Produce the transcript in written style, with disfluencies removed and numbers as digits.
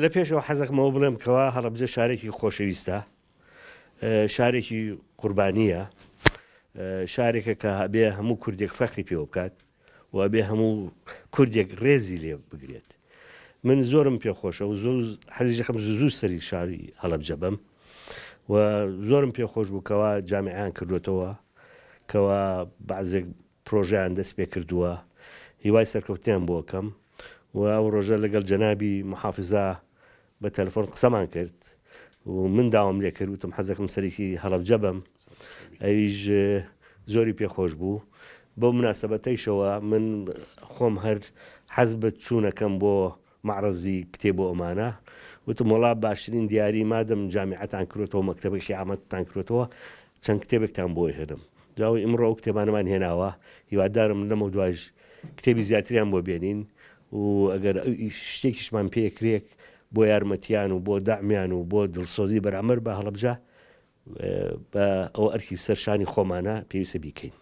لە پێشەوە حەزەکەم ئەوە بڵێم کەوا هەڵەبجە شارێکی خۆشەویستە، شارێکی قوربانییە، شارێکە کە ئەبێ هەموو کوردێک فەخری پێوە بکات و ئەبێ هەموو کوردێک ڕێزی لێ بگرێت. من زۆرم پێخۆشە و زۆر حەزیش دەکەم زوو زوو سەری شاری هەڵەبجە بم و زۆرم پێخۆش بوو کەوا جامیعیان کردوێتەوە کەوا بەعزێک پرۆژەیان دەست پێ کردووە هیوای سەرکەوتنیان بۆ ئەکەم و ئەو ڕۆژە لەگەڵ جەنابی محافزە بە تەلەفۆن قسەمان کرد و من داوام لێ کرد وتم حەزەکەم سەرێکی هەڵەبجە بم ئەویش زۆری پێخۆش بوو بەو مناسبەتەیشەوە من خۆم هەر حەز بە چوونەکەم بۆ مەعرەزی کتێب و ئەمانە، وتم وەڵا باشترین دیاری مادەم جامیعەتان کرۆتەوە مەکتەبێکی عامەتان کرۆتەوە چەند کتێبێکتان بۆ ئەهێنم جا ئەوەی ئیمڕۆ ئەو کتێبانەمان هێناوە هیوادارم لەمەودوایش کتێبی زیاتریان بۆ بێنین و ئەگەر شتێکیشمان پێ کرێک بۆ یارمەتیان و بۆ دەعمیان و بۆ دڵسۆزی بەرامبەر بە هەڵەبجە بە ئەوە ئەرکی سەر شانی خۆمانە پێویستە بیکەین.